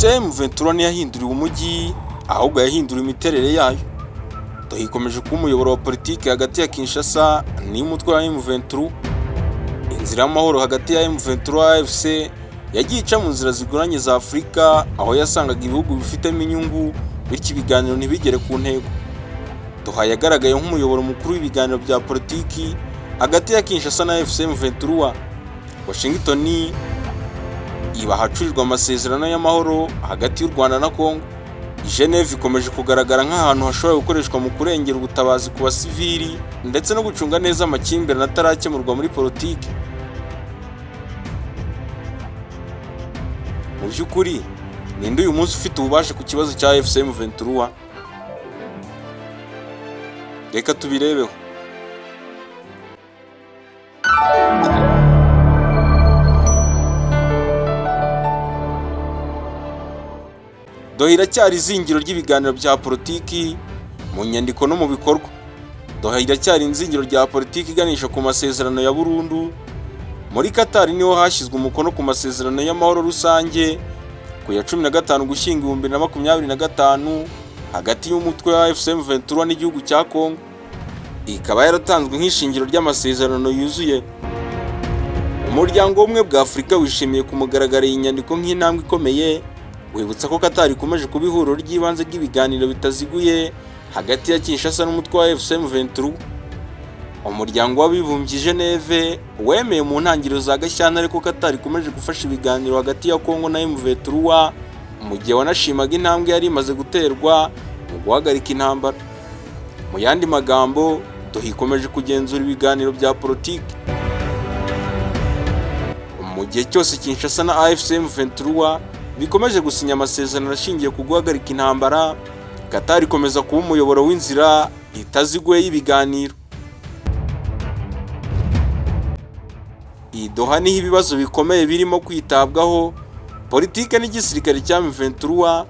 AFC M23 ntiyahinduriwe umujyi, ahubwo yahinduriwe imiterere yayo. Doha ikomeje kuba umuyoboro wa politiki hagati ya Kinshasa n'umutwe wa M23. Inzira y'amahoro hagati ya M23 na AFC yagiye ica mu nzira zigoranye za Afurika, aho yasangaga ibihugu bifitemo inyungu, bityo ibiganiro ntibigere ku ntego. Doha yagaragaye nk'umuyoboro mukuru w'ibiganiro bya politiki hagati ya Kinshasa na AFC M23. Washington iba ahacurirwa amasezerano y'amahoro hagati y'u Rwanda na Congo. Geneve ikomeje kugaragara nk'ahantu hashobora gukoreshwa mu kurengera ubutabazi ku basivili ndetse no gucunga neza amakimbirane atarakemurwa muri politiki. Mu by'ukuri, ninde uyu munsi ufite ububasha ku kibazo cya AFC M23? Reka tubirebeho. Doha iracyari izingiro ry'ibiganiro bya politiki mu nyandiko no mu bikorwa. Doha iracyari izingiro rya politiki iganisha ku masezerano ya burundu. Muri Qatar niho hashyizwe umukono ku masezerano y'amahoro rusange ku ya 15 Ugushyingo 2025 hagati y'umutwe wa AFC M23 n'igihugu cya Congo. Ikaba yaratanzwe nk'ishingiro ry'amasezerano yuzuye. Umuryango w'Ubumwe bwa Afurika wishimiye ku mugaragaro iyi nyandiko nk'intambwe ikomeye, wibutsa ko Qatar ikomeje kuba ihuriro ry'ibanze ry'ibiganiro bitaziguye hagati ya Kinshasa n'umutwe wa AFC M23. Umuryango w'Abibumbye i Geneve wemeye mu ntangiriro za Gashyantare ko Qatar ikomeje gufasha ibiganiro hagati ya Congo na M23, mu gihe wanashimaga intambwe yari imaze guterwa mu guhagarika intambara. Mu yandi magambo, Doha ikomeje kugenzura ibiganiro bya politiki. Mu gihe cyose Kinshasa na AFC M23 bikomeje gusinya amasezerano ashingiye ku guhagarika intambara, Qatar ikomeza kuba umuyoboro w'inzira itaziguye y'ibiganiro. I Doha niho ibibazo bikomeye birimo kwitabwaho, politike n'igisirikare cya M23,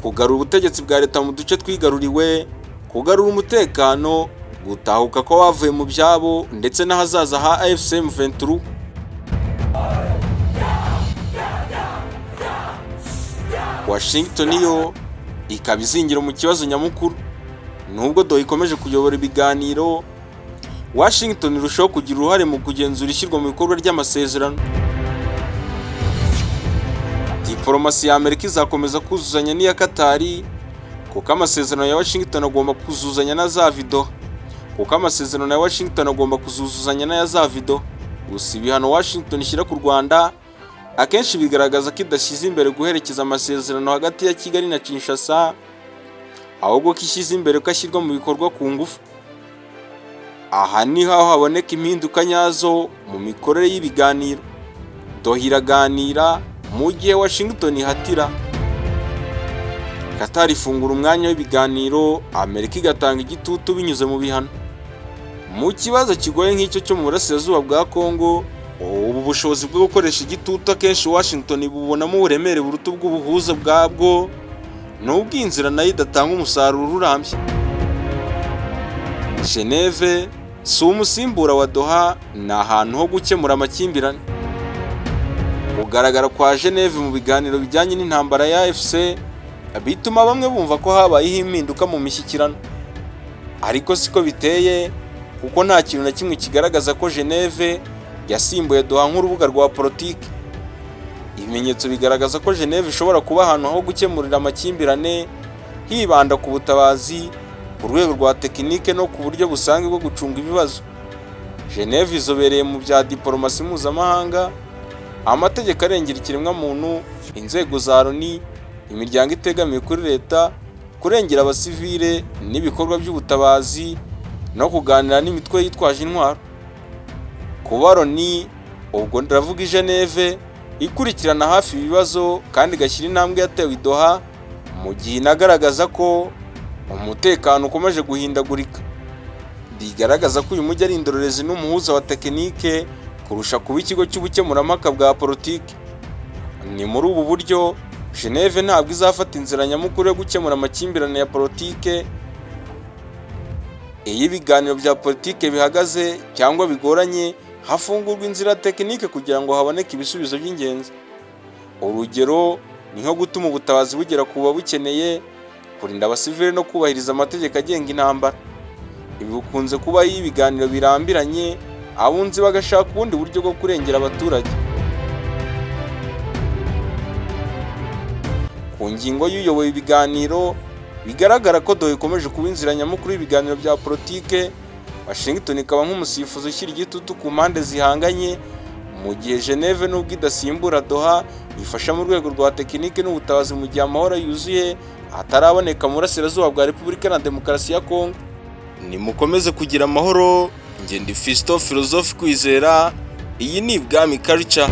kugarura ubutegetsi bwa leta mu duce twigaruriwe, kugarura umutekano, gutahuka kw'abavuye mu byabo ndetse n'ahazaza ha AFC M23. Washington yo ikaba izingira mu kibazo nyamukuru. Nubwo Doha ikomeje kuyobora ibiganiro, Washington irushaho kugira uruhare mu kugenzura ishyirwa mu bikorwa ry'amasezerano. Diporomasi ya Amerika izakomeza kuzuzanya n'iya Katari, kuko amasezerano ya Washington agomba kuzuzanya na za Doha. Kuko amasezerano ya Washington agomba kuzuzuzanya n'aya za Doha. Gusa ibihano Washington ishyira ku Rwanda akenshi bigaragaza ko idashyize imbere guherekeza amasezerano hagati ya Kigali na Kinshasa, ahubwo ko ishyize imbere ko ashyirwa mu bikorwa ku ngufu. Aha niho haboneka impinduka nyazo mu mikorere y'ibiganiro. Doha iraganira mu gihe Washington ihatira. Qatar ifungura umwanya w'ibiganiro, Amerika igatanga igitutu binyuze mu bihano. Mu kibazo kigoye nk'icyo cyo mu burasirazuba bwa Congo, ubu bushobozi bwo gukoresha igitutu akenshi Washington bubonamo uburemere buruta ubw'ubuhuza bwabwo, nubwo iyi nzira nayo idatanga umusaruro urambye. Geneve si umusimbura wa Doha, ni ahantu ho gukemura amakimbirane. Kugaragara kwa Geneve mu biganiro bijyanye n'intambara ya AFC bituma bamwe bumva ko habayeho impinduka mu mishyikirano. Ariko siko biteye, kuko nta kintu na kimwe kigaragaza ko Geneve yasimbuye Doha nk'urubuga rwa politiki. Ibimenyetso bigaragaza ko Geneve ishobora kuba ahantu ho gukemurira amakimbirane, hibanda ku butabazi, ku rwego rwa tekinike no ku buryo busanzwe bwo gucunga ibibazo. Geneve izobereye mu bya diporomasi mpuzamahanga, amategeko arengera ikiremwamuntu, inzego za Loni, imiryango itegamiye kuri leta, kurengera abasivile n'ibikorwa by'ubutabazi no kuganira n'imitwe yitwaje intwaro. Kuba Loni, ubwo ndavuga i Geneve, ikurikirana hafi ibibazo kandi igashyira intambwe yatewe i Doha, mu gihe inagaragaza ko umutekano ukomeje guhindagurika. Bigaragaza ko uyu mujyi ari indorerezi n'umuhuza wa tekinike kurusha kuba ikigo cy'ubukemurampaka bwa politiki. Ni muri ubu buryo Geneve ntabwo izafata inzira nyamukuru yo gukemura amakimbirane ya politike. Iyo ibiganiro bya politike bihagaze cyangwa bigoranye, hafungurwa inzira tekinike kugira ngo haboneke ibisubizo by'ingenzi. Urugero Ni nko gutuma ubutabazi bugera ku babukeneye, kurinda abasivili no kubahiriza amategeko agenga intambara. Ibi bikunze kubaho iyo ibiganiro birambiranye, abunzi bagashaka ubundi buryo bwo kurengera abaturage. Ku ngingo y'uyoboye ibiganiro, bigaragara ko Doha ikomeje kuba inzira nyamukuru y'ibiganiro bya politike, Washington ikaba nk'umusifuzi ushyira igitutu ku mpande zihanganye, mu gihe Geneve, nubwo idasimbura Doha, ifasha mu rwego rwa tekinike n'ubutabazi mu gihe amahoro yuzuye ataraboneka mu burasirazuba bwa Repubulika na Demokarasi ya Kongo. Nimukomeze kugira amahoro, njye ndi Fiston Philosophe Kwizera, iyi ni Ibwami Culture.